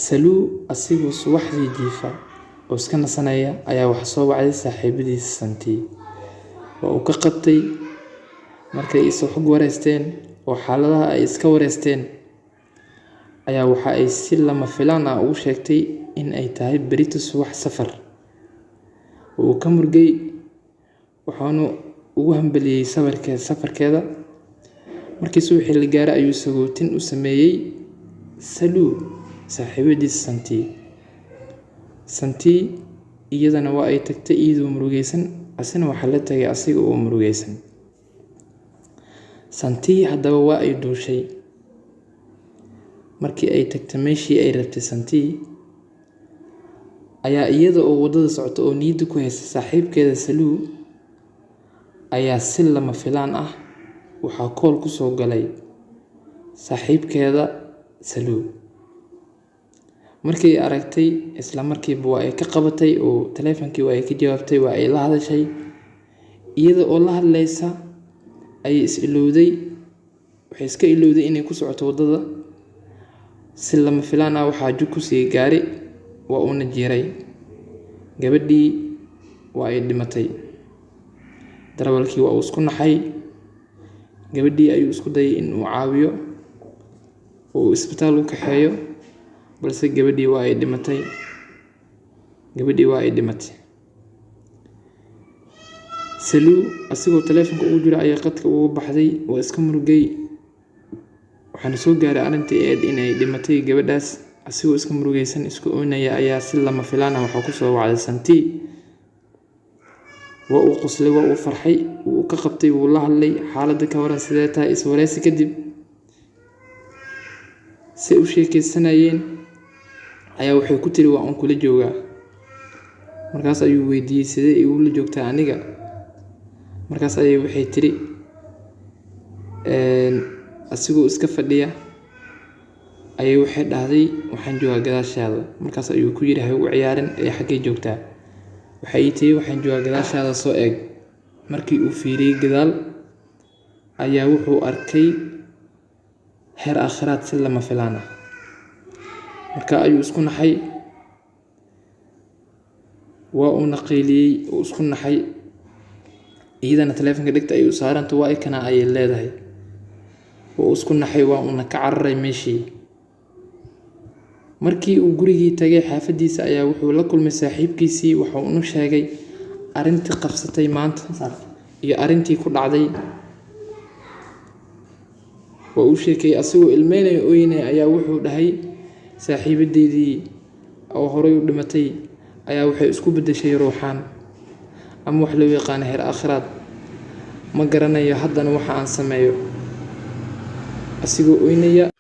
Saluu asigoo subaxdii jiifa oo iska nasanaya ayaa wax soo wacday saaxiibadiisa Santii. Waa uu ka qabtay. Markay isu xog wareysteen oo xaaladaha ay iska wareysteen, ayaa waxa ay si lama filaan ah ugu sheegtay in ay tahay berito subax safar. Wuu ka murgay, waxaanu ugu hambaliyey safarkeeda. Markii subaxii la gaaray ayuu sagootin u sameeyey Saluu saaxiibadiisa Santii. Santii iyadana waa ay tagtay iyadoo murugaysan, asina waxaa la tagay asiga oo murugaysan. Santii haddaba waa ay duushay. Markii ay tagtay meeshii ay rabtay Santii, ayaa iyada oo waddada socota oo niyadda ku haysa saaxiibkeeda Saluu, ayaa si lama filaan ah waxaa call ku soo galay saaxiibkeeda Saluu. Markii ay aragtay, isla markiiba waa ay ka qabatay oo taleefankii waa ay ka jawaabtay, waa ay la hadashay. Iyada oo la hadlaysa ayay is ilowday. Waxay iska ilowday inay ku socoto waddada. Si lama filaan ah waxaa jug ku siiyey gaari, waa uuna jiiray. Gabadhii waa ay dhimatay. Darawalkii waa uu isku naxay. Gabadhii ayuu isku dayay in uu caawiyo oo uu isbitaal u kaxeeyo, balse gabadhii waa ay dhimatay. Gabadhii waa ay dhimatay. Saluu asigoo taleefanka ugu jira ayaa qadka uga baxday. Waa iska murugay. Waxaana soo gaaray arrintii ahayd in ay dhimatay gabadhaas. Asigoo iska murugaysan, isku oynaya, ayaa si lama filaan ah waxaa kusoo wacday Santii. Waa uu qoslay, waa uu farxay, wuu ka qabtay, wuu la hadlay. Xaaladda ka waran, sidee tahay? Iswareysi kadib, si u sheekeysanayeen ayaa waxay ku tiri, "Waa uun kula joogaa." Markaas ayuu weydiiyey, "Sidee igula joogtaa aniga?" Markaas ayay waxay tiri, asigoo iska fadhiya ayay waxay dhahday, "Waxaan joogaa gadaashaada." Markaas ayuu ku yiri, "Ha igu ciyaarin ee xaggee joogtaa?" Waxay tiri, "Waxaan joogaa gadaashaada, soo eeg." Markii uu fiiriyey gadaal ayaa wuxuu arkay heer aakhiraad si lama filaan ah. Marka ayuu isku naxay, waa uuna qayliyey, uu isku naxay. Iyadana taleefanka dhegta ayuu saaranta, "Waa ikana," ayay leedahay. Waa uu isku naxay, waa uuna ka cararay meeshii. Markii uu gurigii tagay xaafadiisa ayaa wuxuu la kulmay saaxiibkiisii. Waxa uu u sheegay arrintii qabsatay maanta iyo arrintii ku dhacday. Waa uu sheekeeyey asigoo ilmeynaya, ooynaya, ayaa wuxuu dhahay, "Saaxiibadeydii oo horay u dhimatay ayaa waxay isku beddeshay ruuxaan ama wax loo yaqaano heer aakhiraad. Ma garanayo haddana waxa aan sameeyo." Asigoo oynaya.